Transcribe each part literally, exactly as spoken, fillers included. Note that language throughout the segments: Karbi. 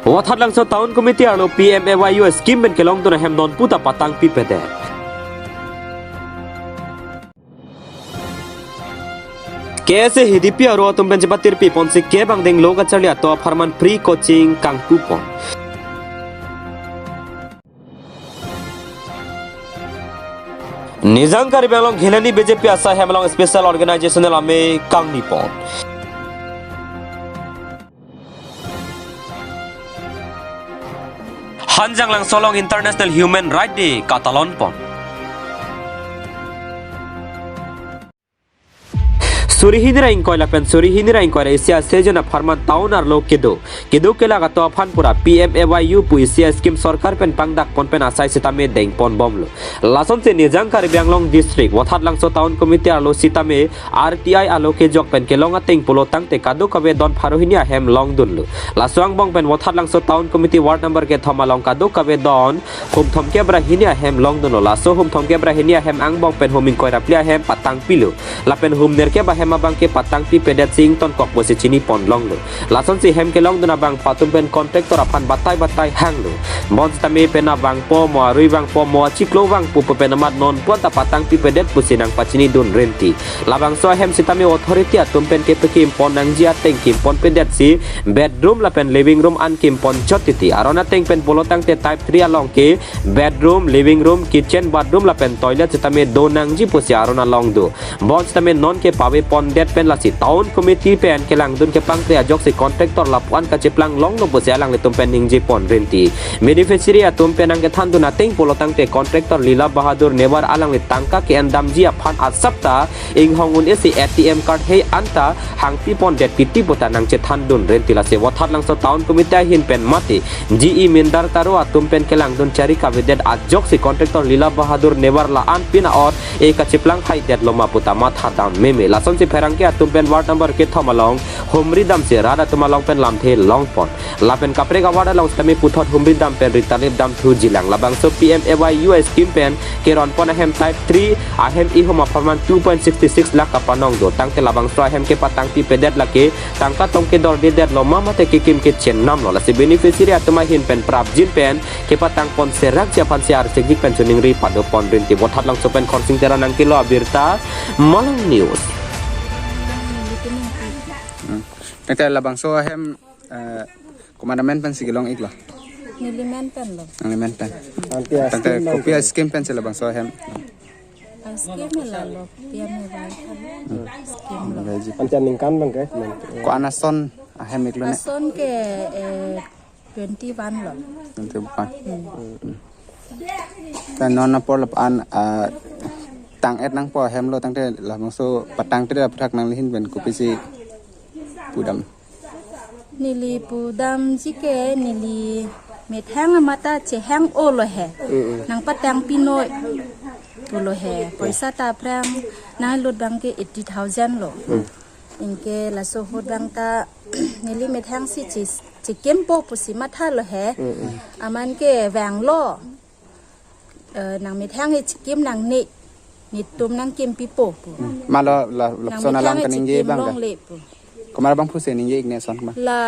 Vothatlangso Town Committee arlo P M A Y U scheme pen kelongdun ahem nonputa patangpipedet. K S A H D P aro atum pen chepatirpi ponsi kebang denglo kacharli ato apharman free coaching kangpupon. Nijang Karbi Anglong Ghelani B J P asai hem along special organizational amei kangnipon. Hanjanglangso along International Human Right Day katalonpon. Suri hini ra ingkoi lapen suri hini ra ingkoi ra isi a season apharman town arlo kedo. Kedo kelak ato aphan pura P M A Y U pu isi a scheme sorkar pen pangdakpon pen asai sitame dengponbomlo. Lasonsi Nijang Karbi Anglong District Vothatlangso Town Committee arlo sitame R T I alo kejok pen kelong ateng pulo tangte kadokave don pharo hini ahem longdunlo. Laso angbong pen Vothatlangso Town Committee ward number kethom along kadokave don hum thomkep ra hini ahem longdunlo. Laso hum thomkep ra hini ahem angbong pen hum ingkoi ra phli ahem patangpilo. Lapen hum nerkep ahem abangke patangpipedetsi ingtonkok pusi chinipon longlo. Lasonsi hem kelongdun abangphu atum pen contractor aphan batai batai hanglo. Bonsitame pen abangpo mo arui vangpo mo achiklo vangpo pu pen amat nonputa patangpipedet pusi nangpachinidun rinti. Labangso ahem sitame authority atum pen kepekimpon nangji ateng kimponpedetsi bedroom lapen living room an kimponchot titi. Aron ateng pen pulo tangte type three along ke bedroom, living room, kitchen, bathroom lapen toilet sitame do nangji pusi aron along do. Bonsitame non kepavepondet pen lasi town committee pen kelangdun kepangkre ajoksi contractor lapu-an kacheplang longlo pusi alanglitum pen ningjepon rinti. Beneficiary atum pen nangkethandun ateng pulo tangte contractor Lila Bahadur Newar alangli tangka ke-endamji aphan asapta inghong un-esi A T M card hei anta hangpipondet titi puta nangchethandun rinti. Lasi Vothatlangso Town Committee ahin pen mate G E Mindar Taro atum pen kelangdun chari kavedet ajoksi contractor Lila Bahadur Newar la-an pin a-ot e kacheplang haidetlo ma puta mathadam meme. Lasonsi pherangke atum pen ward number kethom along humri damsi rat atum along pen lamthe longpon. Lapen kaprek a-ward along sitame puthot humri dam pen ritalip damthujilang. Labangso P M A Y U scheme pen keronpon ahem type three ahem ihum apharman two point sixty six lakh kapanong do. Tangte labangso ahem kepatangpipedet lake tangka tong kedordedetlo ma mate kekim kechennamlo. Lasi beneficiary atum ahin pen prapjin pen kepatangpon serakji aphansi arsikjik pen choningri padopon rinti. Vothatlangso pen Khorsing Terang nangkelo abirta, Malong News. Hmm. Tangte labangso ahem, eh, komat amen pensi kelong-iklo? Neli men penlo. Neli men pen. Anti a Tangte scheme kopi a-scheme pensi labangso ahem? A-scheme lalo, P M A Y scheme lo. Anti aningkan abangke? Ko-an ason ahem-iklo ne? Ason ke, eh, twenty-one lo. Twenty-one. Hmm. Hmm. Kan non apor lapu-an, ah, tang-et nangpo ahemlo tangte labangso patangte aphuthak nanglihin pen kopisi pudam? Neli pudamji ke neli methang amat ta chehang-olo he. Mm-mm. Nangpatangpinoi pulo he. Poisa ta aphrang nanglut abangke eighty thousand lo. Mm. Anke laso ahut abang ta neli methangsi che, chekimpo pusi mathalo he. Mm-mm. Aman ke vanglo. Eh, nang methang he chekim nangne, netum nangkimpipo pu. Hmm. Malo la, la, Nang lapuson methang alam he kaningje chekim abang ka? Longle pu. Komat abangphu si ningje-ik ne ason komat? La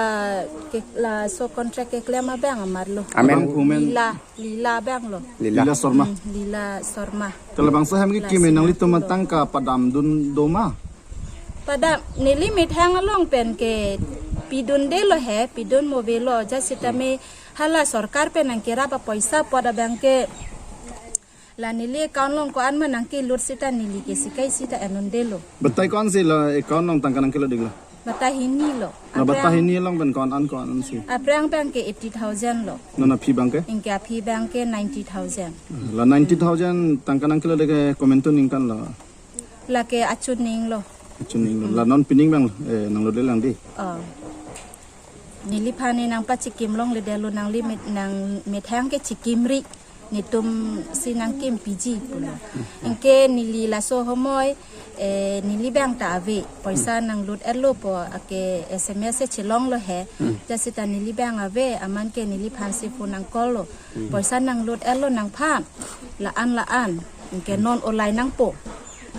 ke, laso contract keklem abang amatlo. Amen. Abangphu amen? Lila, Lila abanglo. Lila. Lila Sharma. Hmm, Lila Sharma. Te labangso ahem kekim Lasi nanglitum nanglo. Tangka padamdun do ma? Padam, neli methang along pen ke pidundelo he, pidun movelo, just sitame hala sorkar pen nangkerap apoisa apot abangke la neli account along ko-an ma nangkelut seta neli ke sikai seta enundelo. Batai ko-ansi la account along tangka nangkelut-iklo? Batai hini lo. La batai Aphrang hini along pen ko-an ko-ansi? Aphrang abangke eighty thousand lo. Non aphi abangke? Anke aphi abangke ninety thousand. La ninety thousand tangka nangkelut-ik ke komantu ningkan lo? Lake achuning lo. Achuning lo. Hmm. La non pining abang, eh, nanglutlelang dei. Oh. Neliphan ne nangpachekimlongledetlo nangli met, nang methang ke chekimri. Netumsi nangkimpiji pulo. Anke neli laso ahomoi, eh, neli abang ta ave. Poisa nanglut-etlo pu ake S M S e chelonglo he. Hmm. Just seta neli abang ave, aman ke neliphansi phone nang-call lo. Hmm. Poisa nanglut-etlo nangphan. La-an la-an. Anke non olai nangpo.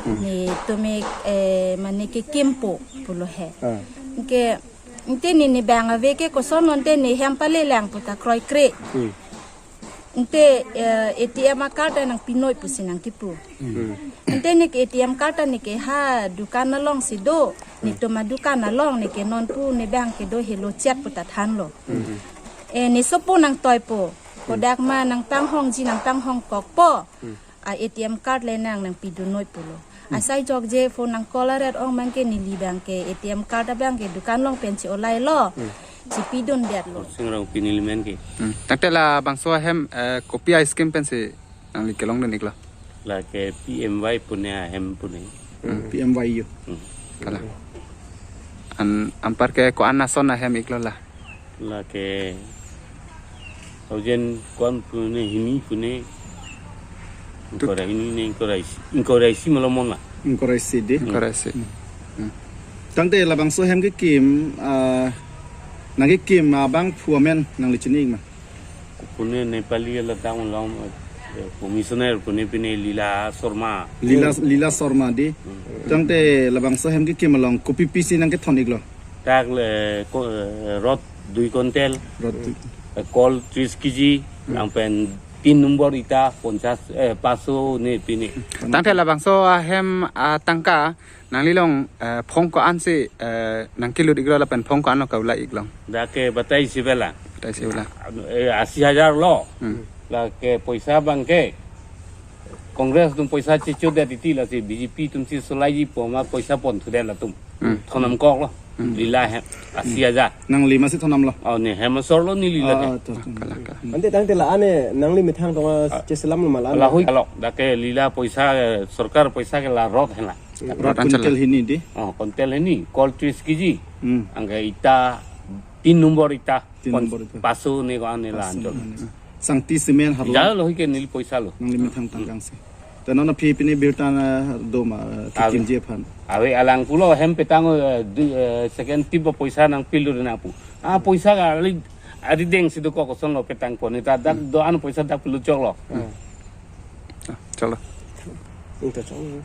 Hmm. Netum e, eh, mane kekimpo pulo he. Ah. Anke Ante ne, ne bang ave ke kosonlo ante ne hem palelang pu ta kroikre. Hmm. Ante, eh, A T M a-card nangpinoi pusi nangkipu. Hmm. Ante ne ke A T M card ne ke ha dukan alongsi do, netum adukan along ne ke non pu ne bang kedo helo chet pu ta thanlo. Hmm. Eh, ne sopo nangtoipo. Kodak ma nangpanghongji nangpanghongkokpo. Hmm. A A T M card le nang nangpidunoi pulo. Hmm. Asai jokje phone nang call aret ong abang ke neli bang ke A T M card abang ke dukan along pen chi-olailo. Hmm. Chipidundetlo. Singrong pinili men ke. Hmm. Tangte labangso ahem, eh, kopi a-scheme pensi nangli kelongdun-iklo? Lake P M Y pu ne ahem pu ne. Hmm. P M Y U. Hmm. Kalang. An, anpar ke ko-an ason ahem iklo la? Lake urgent ko-an pu ne, hini pu ne. Tut. Ingkoi ra hini ne, ingkoi ra isi, ingkoi ra isi malomon la. Ingkoi ra isi di. Ingkoi ra isi. Hmm. Hmm. Tangte labangso hem kekim, ah, nangkekim abangphu amen nangli chini-ik ma? Pu ne Nepali la tang long, eh, commissioner pu ne pine Lila Sharma. Lila, Lila Sharma di. Hmm. Tangte labangso hem kekim along kopi pisi nangkethon-iklo? Dak le ko, eh, rot dui kontel. Rot dui. Eh, kol tris kg, hmm, nangpen tin number ita ponchas, eh, paso ne pine. Tangte labangso ahem atangka nangli along, eh, phong ko-ansi, eh, nangkelut-iklo lapen phong ko-anlo kaula-iklong? Dak ke batai isi bela. Batai isi bela. Eh, asi hajar lo. Hmm. Lake poisa abang ke Congress atum poisa chichudet titi lasi B J P atumsi solaiji pu ma poisa ponthudet latum. Hmm. Thondamkoklo. Hmm. Lila hem asi hajar. Nangli masi thondamlo? Oh, ne hem asorlo neli la ke. Ah, ah, to, to. Kalang, kalang. Ante tangte la-an ne nangli methang tong, ah, cheselamlo ma la-an? Lahui alok, dak ke Lila poisa, eh, sorkar poisa ke la rot henla. Rot, rot anchal kontel la. Hini di? Oh, kontel hini, kol tris kg. Hmm. Anke ita, tin number ita. Tin number ita. Paso ne ko-an ne la anchal. Paso ne. Sangti cement harlo. Jalo ke neli poisa lo. Nangli methang tangkangsi. Ta non aphi pine birta na do ma, eh, ave, kekimji aphan? Ave, alang pulo hem petang, eh, du, eh, second tip poisa nangpilo na pu. Ah, poisa kali arideng si dokok kosonlo petang pon. Ta dak, hmm, do-an poisa dak pilo choklo. Hmm. Ah, choklo. Ingta choklo.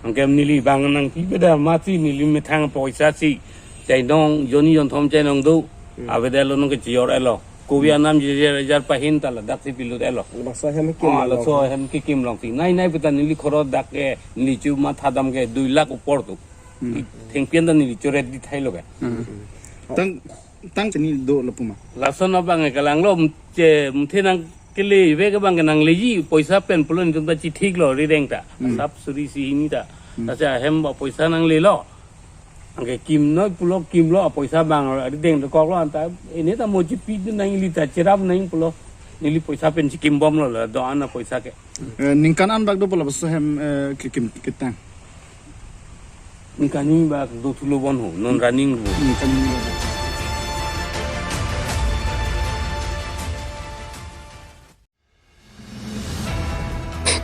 Anke neli bang nangpi beda mati neli methang poisa si. Chainong, joni jonthom chainong do. Hmm. Avedetlo nangkechior-etlo. Kopi anam jejer ejar pahin ta ladaksi pilut-etlo. Labangso ahem kekim, oh, along. Laso ahem kekim alongsi. Nei nei pu ta neli khoro dak ke, neli chu mathadam ke dui lakh upor tu. Hmm. Thengpi an ta neli choret di thailo ke. Hmm. Tang, tang chini do lapu ma? Lason abang ke kalanglo, che, muthe nangkele ave ke abang ke nangleji, poisa pen pulo netum ta chithiklo, rideng ta. Hmm. Sap suri si hini ta. Hmm. Lasi ahem ba poisa nanglelo. Anke kimnoi pulo kimlo, apoisa abang arideng dokoklo anta, ini ta mo chipidun nang ili ta cherap nang pulo, neli poisa pen chikimbomlo la do-an apoisa ke. Eh, ningkan an bak do pulo labangso hem, eh, kekim ketang? Ningkan hini bak dothulo bon ho, non running ho. Ningkan hini bak.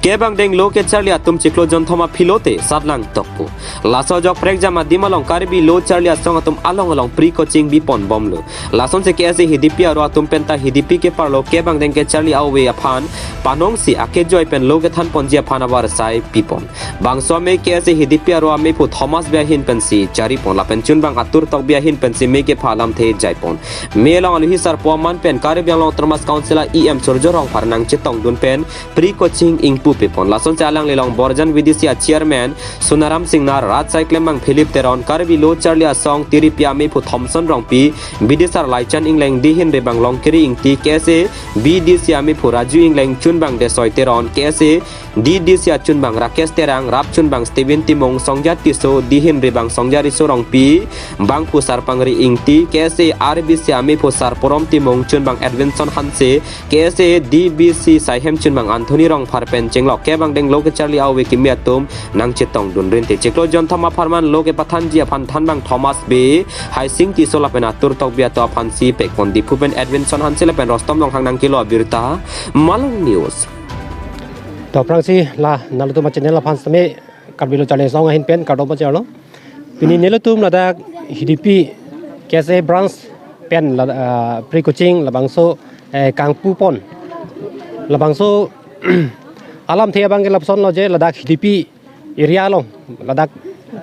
Kebang denglo kecharli atum chiklo jonthom aphi lote satlang tokpo. Laso ajok prekjam adim along Karbi Lo Charli Asong atum along along pre coaching bipon bomlo. Lasonsi K S A Hidipi aro atum penta Hidipi keparlo kebang deng kecharli ave aphan panongsi akejoi pen lo kethan ponji aphan avarsai pipon. Bangso amei K S A Hidipi aro amei phu Thomas Bey ahin pensi jaripon lapen chunbang Atur Tokbi ahin pensi mei kepha alamthe jaipon. Mei along aluhi sarpo aman pen Karbi Anglong Autonomous Council a E M Surjya Rongphar nangchetongdun pen pre coaching ingpu pipon. Lasonsi alanglilong Borjan V D C a chairman Sunaram Singnar, Raj Saiklembang Philip Teron, Karbi Lo Charli Asong tiripi amei phu Thomson Rongpi, bidisar Laichan Engleng, dihin ribang Longkiri Ingti, K S A B D C amei phu Raju Engleng, chunbang Desoi Teron, K S A D D C achunbang Rakesh Terang, rap chunbang Steven Timung, Songja Tisso, dihin ribang Songja Riso Rongpi, bangphu Sarpangri Ingti, K S A R B C amei phu Sarporom Timung, chunbang Edwinson Hanse, K S A D B C saihem chunbang Anthony Rongphar pen chenglok kebang denglo kecharli ave kimi atum nangchetongdun rinte. Chiklo jonthom apharman lo kepathanji aphan thanbang Thomas Bey, Haising Tisso lapen Atur Tokbi atum aphansi pekpon. Diphu pen Edwinson Hanse lapen Rostom Ronghang nangkelo abirta, Malong News. To aphrangsi la nanglitum achannel aphan sitame Karbi Lo Charli Asong ahin pen kardom pacharlo. Pini nelitum ladak Hidipi K S A branch pen la, ah, pre coaching labangso, eh, kangpupon. Labangso alamthe abang ke lapusonlo je ladak Hidipi area along ladak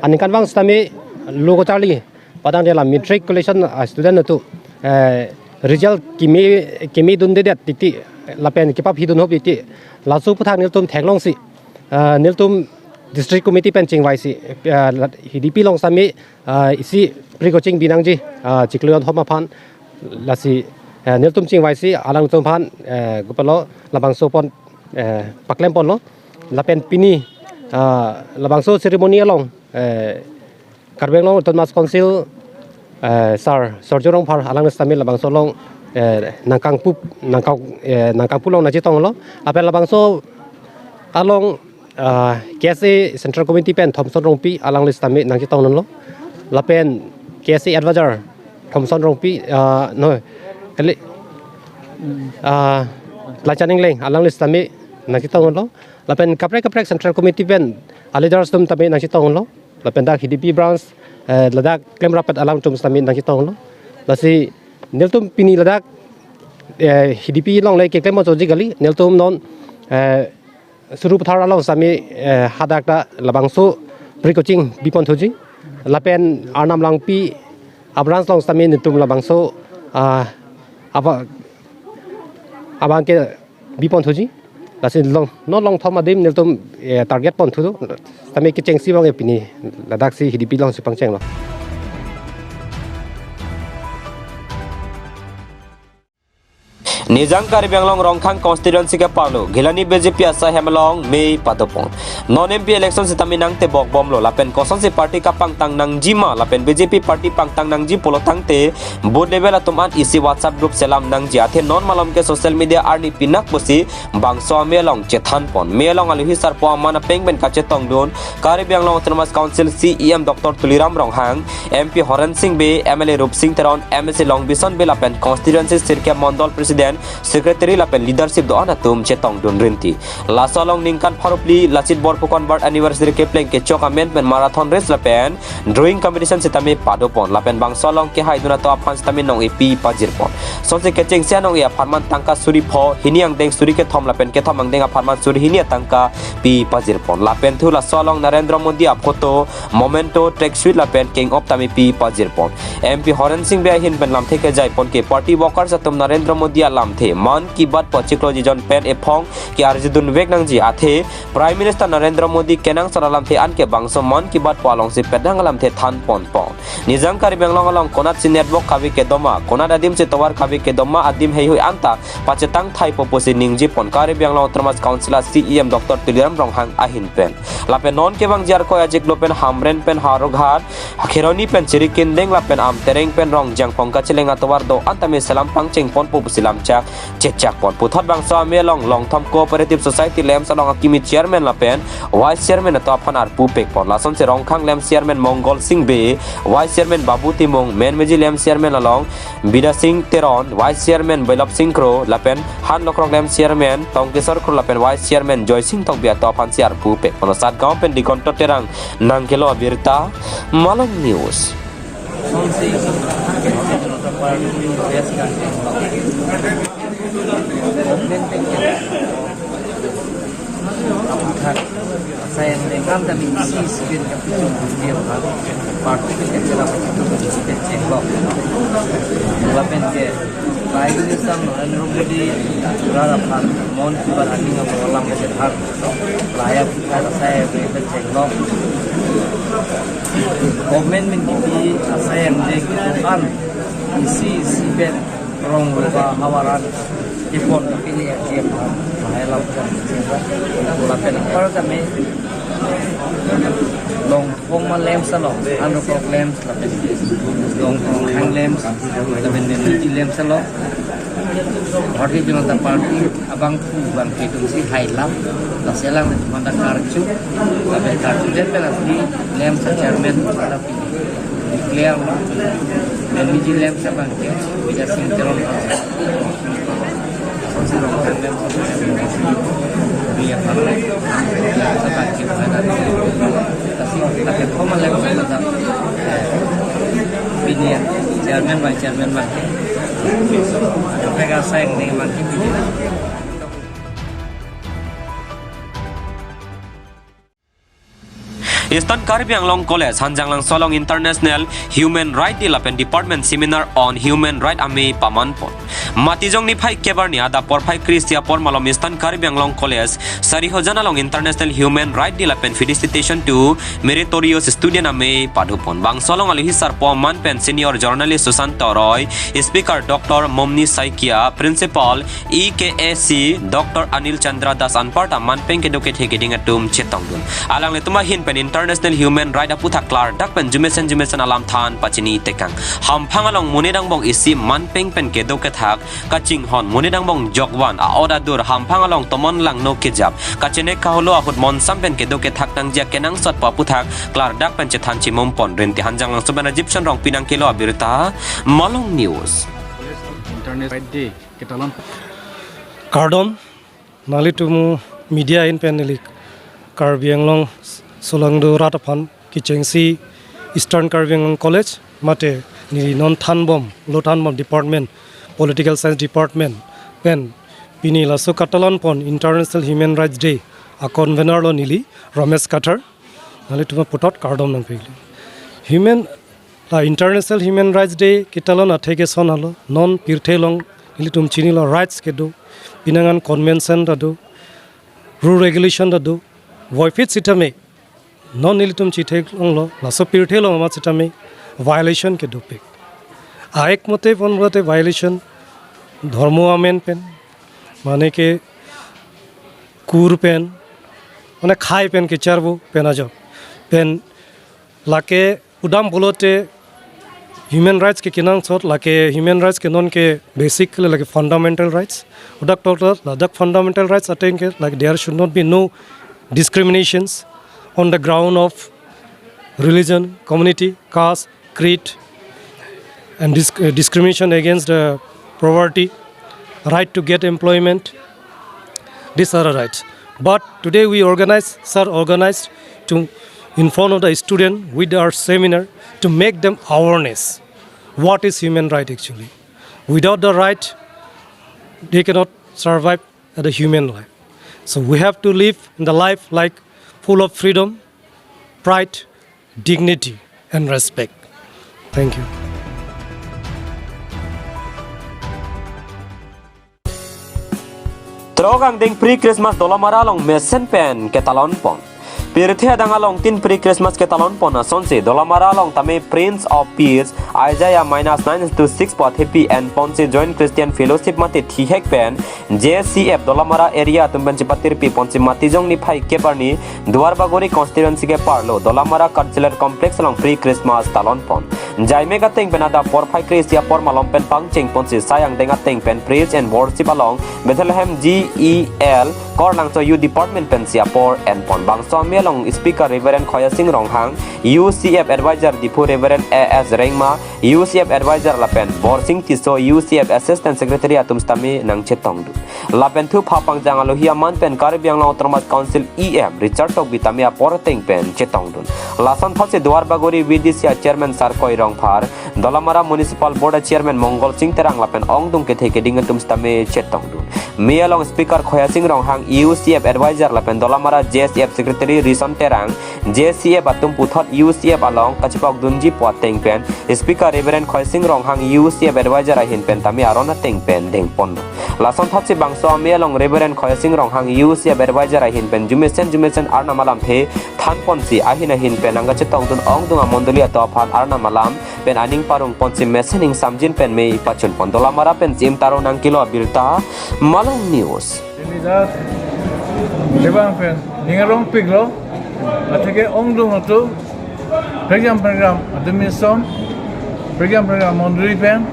aningkanvang sitame lo kecharli Padang dia la matriculation, ah, student atum, eh, result keme, keme dundedet titi, lapen kepaphi dunhop titi. Laso aputhak nelitum theklongsi, ah, nelitum district committee pen chingvaisi, ah, la-, H D P along sitame, ah, isi pre-coaching binangji, ah, chiklo kethom aphan, lasi, ah, nelitum chingvaisi alanglitum aphan, eh, kopilo labangso pon, eh, paklemponlo. Lapen pini, ah, labangso ceremony along, eh, Karbi Anglong Autonomous Council, eh, Sir Surjya Rongphar alangli sitame labangso along, eh, nangkangpu, nangkang, eh, nangkangpu along nangchetonglo. Lapen labangso along, ah, K S A Central Committee pen Thomson Rongpi alangli sitame nangchetongdunlo. Lapen K S A Advisor Thomson Rongpi, ah, no, kali, ah, Laichan Engleng alangli sitame nangchetongdunlo. Lapen kaprek kaprek Central Committee pen a-leaders atum tame nangchetongdunlo. Lapen dak H D P branch, eh, ladak klemrap-et alangtum sitame nangchetonglo. Lasi nelitum pini ladak, eh, H D P along le keklem chotji kali, nelitum non, eh, Sarupathar along sitame, eh, hadak ta labangso pre-coaching biponthuji. Lapen Arnam Langpi a-branch along sitame nelitum labangso, ah, apa, abang ke biponthuji. Lasi long, non longthom adim nelitum, eh, target ponthu do. Sitame kechengsi abang ke pini ladaksi H D P alongsi pangchenglo. Nijang Karbi Anglong Rongkhang constituency ke parlo, Gilani B J P asai hem along mei padopon. Non M P election sitame nangtebok bomlo, lapen kosonsi party kapangtang nangjima, lapen B J P party pangtang nangji pulo tangte booth level atum an isi WhatsApp group selam nangji, athe non malom ke social media arni pinak pusi bangso amei along chethanpon. Mei along aluhi sarpo aman apeng pen kachetongdun Karbi Anglong Autonomous Council C E M Doctor Tuliram Ronghang, M P Horen Sing Bey, M L A Rupsing Teron, M A C Longbison Bey lapen constituency sirkep mondol president, secretary lapen leadership do-an atum chetongdun rinti. Laso along ningkan pharo phli Lachit Borphukan birth anniversary kepleng kechok amen pen marathon race lapen drawing competition sitame padopon, lapen bangso along kehaidun atum aphan sitame nong-e pi pajirpon. Sonsi kechengsi anong-e apharman tangka suri pho hini angdeng suri kethom lapen kethom angdeng apharman suri hini atangka pi pajirpon. Lapen thu laso along Narendra Modi aphoto, memento, tracksuit lapen king of tame pi pajirpon. M P Horen Sing Bey ahin pen lamthe kejaipon ke party workers atum Narendra Modi alamthe Mann Ki Baat pu chiklo jijon pen ephong ke-arjudunvek nangji, athe Prime Minister Narendra Modi kenangsot alamthe anke bangso Mann Ki Baat pu alongsi petang alamthe thanponpon. Nijang Karbi Anglong along konatsi network kave kedoma, konat adimsi tovar kave kedoma adim heihui anta pachetang thaipo pusi ningjepon Karbi Anglong Autonomous Council a C E M Doctor Tuliram Ronghang ahin pen. Lapen non kevangji Arkoi achiklo pen Hamren pen Howraghat, Kheroni pen Chirikindeng lapen Amtereng pen Rongjangphong kacheleng atovar do-an tame selam pangchengponpo pusi lamchak chechakpon. Puthot bangso amei along Longthom Cooperative Society LAMPS along akimi chairman lapen vice chairman atum aphan arpu pekpon. Lasonsi Rongkhang LAMPS chairman Mongol Sing Bey, vice chairman Babu Timung, Menmeji LAMPS chairman along Bidya Sing Teron, vice chairman Bailop Sing Kro, lapen Han Lokrok LAMPS chairman Tongkesor Kro lapen vice chairman Joy Sing Tokbi atum aphansi arpu pekpon. Satgaon pen Digonto Terang nangkelo abirta, Malong News. Government asai angdeng an tame isi isi pen kapichung dia ha. Party ke kachelap kapichung isi pen chenglok. Lapen ke Prime Minister Narendra Modi rat aphan Mann Ki Baat aning abolam kachethan. Lahai aputhak asai angdeng pen chenglok. Government pen kipi asai angdeng kedo-an isi isi pen rong rupa havar an kepon kapili ya ke lahai alam kan. Lapen apar tame Longphong ma LAMPS along, Anrokok LAMPS, lapen Longphong Hang LAMPS, lapen Menmeji LAMPS along. Bharatiya Janata Party abangphu abangphi atumsi hailam, lasi alang Janata karju, lapen karjudet pen asli LAMPS chairman pada declare lo, Menmeji LAMPS abang ke Bidya Sing Teron. Pini ya, chairman, vice chairman, bang. Mereka saya yang makin. Eastern Karbi Anglong College Hanjanglangso along International Human Right Day lapen Department Seminar on Human Right amei paman pon. Matijong niphai kep arni adap porphai kre-isi apor malom Eastern Karbi Anglong College Sarihojan along International Human Right Day lapen Felicitation to Meritorious Student amei padopon. Bangso along alohi sarpo aman pen Senior Journalist Sushanta Roy, Speaker Doctor Momni Saikia, Principal E K A C Doctor Anil Chandra Das anparta manpeng kedo kethe keding atum chetongdun. Alanglitum ahin pen International Human Right aputhak klardak pen jumesen jumesen alam than pachini tekang. Hamphang along monit angbong isi manpeng pen kedo kethak kachinghon, monit angbong jokvan a-ot adur, hamphang along tomon langno kejap, kachenek kaholo ahut monsam pen kedo kethak nangji akenangsot pu aputhak klardak pen chethan chimum pon. Rinti Hanjanglangso pen Rajiv Chandra Rongpi nangkelo abirta Malong News. International Right Day ketalon. Kardom, nanglitum media ahin pen neli Karbi Anglong solangdo rat aphan kechengsi Eastern Karbi Anglong College mate neli non thanbom, lo thanbom department, Political Science Department pen pini laso katalon pon International Human Rights Day a-convener lo neli Ramesh Kathar. Nanglitum puthot kardom nangpiklo. Human, la International Human Rights Day ketalon athe ke son halo, non pirthe along nelitum chinilo rights kedo, pinangan convention ta do, rule regulation ta do, voiphit sitame, non nelitum chithe longlo, laso pirthe along amat sitame violation kedopik. A-ek mote pon pulote violation, dhormo amen pen, mane ke kur pen, mane khei pen kecharvo pen ajok. Pen lake udam pulote human rights ke kenangsot, lake human rights ke non ke basic le lake fundamental rights. Udak tokla ladak fundamental rights ateng ke, like, there should not be no discriminations on the ground of religion, community, caste, creed, and disc-, uh, discrimination against the poverty, right to get employment. These are the rights. But today we organize, sir organized to, in front of the student with our seminar to make them awareness what is human right actually. Without the right, they cannot survive as a human life. So we have to live in the life like full of freedom, pride, dignity and respect. Thank you. Throk angdeng pre-Christmas Dolamara along mesen pen ketalon pon. Pirthe adang along tin pre-Christmas ketalon pon asonsi Dolamara along tame Prince of Peace Isaiah minus nine into six pu athepi en ponsi Joint Christian Fellowship mate thihek pen J C F Dolamara area atum pen chepatirpi ponsi matijong niphai kep arni Duarbagori constituency keparlo Dolamara Cultural Complex along pre-Christmas talon pon. Jaimek ateng pen adap porphai kre-isi apor malom pen pangcheng ponsi sai angdeng ateng pen praise and worship along Bethlehem G E L Korlangso Youth Department pensi apor en pon. Bangso amei along speaker Reverend Khoyasing Ronghang, U C F advisor Diphu Reverend A S Rengma, U C F advisor lapen Borsing Tisso, U C F assistant secretary atum sitame nangchetongdun. Lapen thupha pangjang alohi aman pen Karbi Anglong Autonomous Council E M Richard Tokbi tame apor ateng pen chetongdun. Lason thotsi Duarbagori V D C a chairman Sarkoi Rongphar, Dolamara Municipal Board a chairman Mongol Sing Terang lapen ongdung kethe keding atum sitame chetongdun. Mei along speaker Khoyasing Ronghang, U C F advisor lapen Dolamara J C F secretary Rison Terang, J C F atum puthot U C F along kachepokdunji pu ateng pen speaker Reverend Khoyasing Ronghang, U C F advisor ahin pen tame aron ateng pen dengpon. Lason thotsi bangso amei along Reverend Khoyasing Ronghang, U C F advisor ahin pen jumesen jumesen Arnam alamthe than ponsi ahin ahin pen nangkachetongdun ongdung amondoli atum aphan Arnam alam pen aning parong ponsi mesen ingsamjin pen mei pachun pon. Dolamara pen Jim Taro nangkelo abirta, Malong News. Ini dah, dia bang pen, ningarong pik lo, athe ke ongdung atum, program program, atum mission, program program mondoli pen,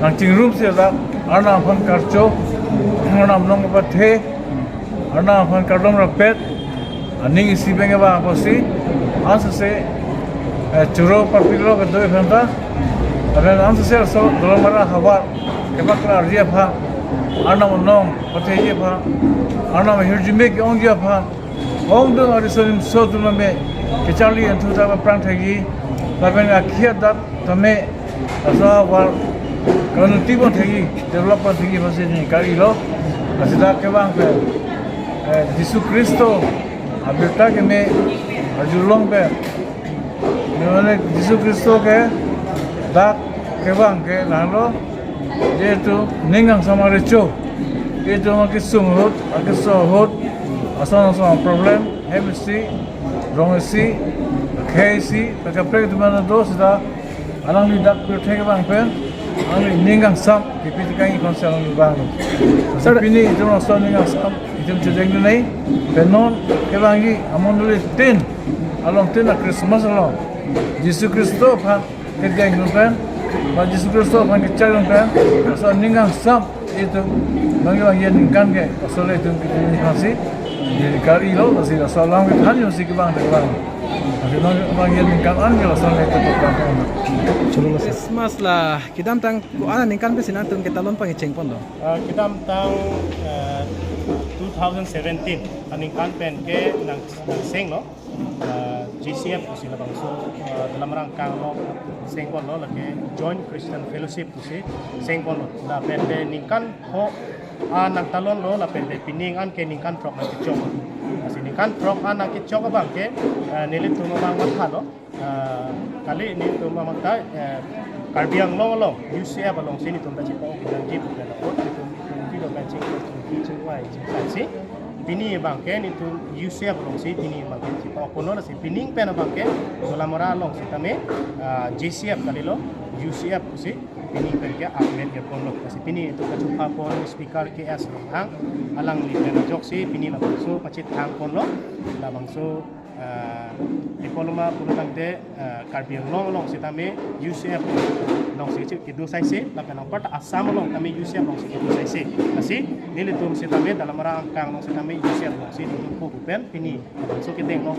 nangchingrum si dak, Arnam aphan karcho, Arnam along kepathe, Arnam aphan kardom rapet, aning isi beng eba apotsi, ansose, eh, choro parpik lo kedo ephanta, aben ansose so Dolamara havar, kepaklarji aphan, Arnam along patheji aphan, Arnam ahirjume ke-ongji aphan, ongdung ariso nimso atum tame, kecharli enthu ta aphrang thekji, lapen akhia dat tame, laso havar, kaunuti pon thekji, develop pon thekji aphansi neli karilo, lasi dak kevang pen, eh, Jisu Khristo abirta keme, Arjulong pen, mane Jisu Khristo ke dak kevang ke lahelo, je itum ning kangsam arecho, itum akesung ahut, akeso ahut, ason ason problem, hem isi, rong isi, khei isi, kaprek atum an do seta alangli dak pirthe kevang pen, alangli ning kangsam kepi tekang ikonsi alangli vanglo. Sir, pini itum laso ning kangsam itum chedeng dunei, pen non kevangji amondoli tin along, tin a-Christmas along, Jisu Khristo aphan kedeng dun pen, ba Jisu Khristo aphan kechak dun pen, laso ning kangsam itum bang bangji aningkan ke, laso le itum kitu ni hasi, di kari lo, lasi laso alam ke than yo si kevang de kevang. Lasi bang bangji aningkan an ke laso le itum program ko. Chalo, lasi. Christmas la kedamtang ko-an aningkan pensi nangtum ketalon pangcheng ponlo? Ah, kedamtang, eh, two thousand seventeen aningkan pen ke nang, nangsenglo. Ah, J C F pusi labangso, ah, Dolamara angkang along seng ponlo, lake Joint Christian Fellowship pusi seng ponlo. Lapen te ningkan pho, ah, nangtalonlo, lapen te pining an ke ningkan throk nangkechok. Lasi ningkan throk an nangkechok abang ke, ah, nelitum abang mathalo. Ah, kali nelitum abang ta, eh, Karbi Anglong along, U C F alongsi nelitum ta chepa-ok nangji pu pen apot, nelitum, nelitum video kan ching, ching, chingvai, chingvai si. Pini abang ke nelitum U C F alongsi, pini abang ke chepa-ok ponlo, lasi pining pen abang ke Dolamara along sitame, ah, J C F kalilo, U C F pusi pining pen ke akmen ke ponlo. Lasi pini itum kachupha pon speaker K S Ronghang, alangli pen ajoksi pini labangso pachethang ponlo, labangso, ah, diploma pulo tangte, ah, Karbi Anglong along sitame U C F alongsi kedo saise, lapen anparta Assam along tame U C F alongsi kedo saise. Lasi nelitum sitame Dolamara angkang along sitame U C F alongsi nelitum po pen pini labangso kedeng along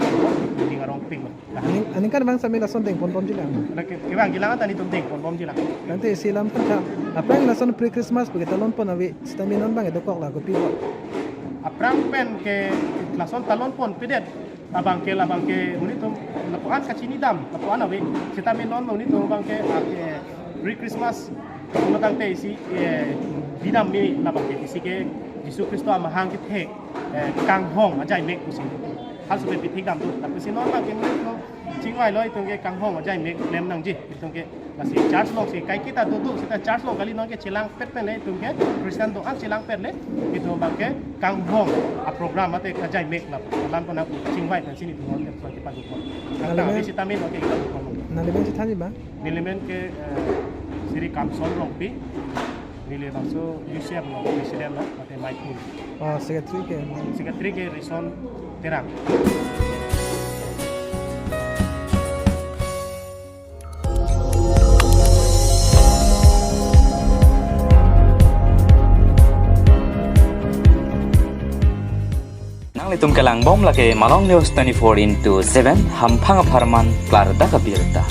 pini arong pik lo. Aning, aningkan bang sami lason deng ponbomji lang. Lake, kevangji lang ta nelitum deng ponbomji lang. Tangte isi alam phan tha. Aphrang lason pre-Christmas pu ketalon pon ave, sitame non bang dokok la kopi bo? Aphrang pen ke lason talon ponpedet abang ke, labang ke monit atum lapuan kachinidam, lapuan ave. Sitame non monit atum abang ke, ah, ke pre-Christmas pulo tangte isi, eh, bidam me labang ke, isi ke Jisu Khristo amahang kethe, eh, kanghong ajaimek pusi. Hal supe pithik dam tu. Tapi si non abang ke monit atum chingvailo, itum ke kanghong ajaimek klem nangji. Itum ke lasi church alongsi kaiketa doduk seta church along kali, non ke chelangpet pen le, itum ke Christian do-an chelangpet le, itum abang ke kanghong a-program mate kajaimek la alam ko nang chingvai pensi nelitum non ke pagi pon. Nang nelimen, sitame non ke kita pon. Nang nelimen si thanji ma? Nelimen ke, eh, Sri Kamson Rongpi, neli labangso U C F along president lo, mate Maipur. Oh, secretary ke? Secretary ke Rison Terang. Nanglitum kelangbom lake Malong News twenty-four into seven, hamphang apharman klardak abirta.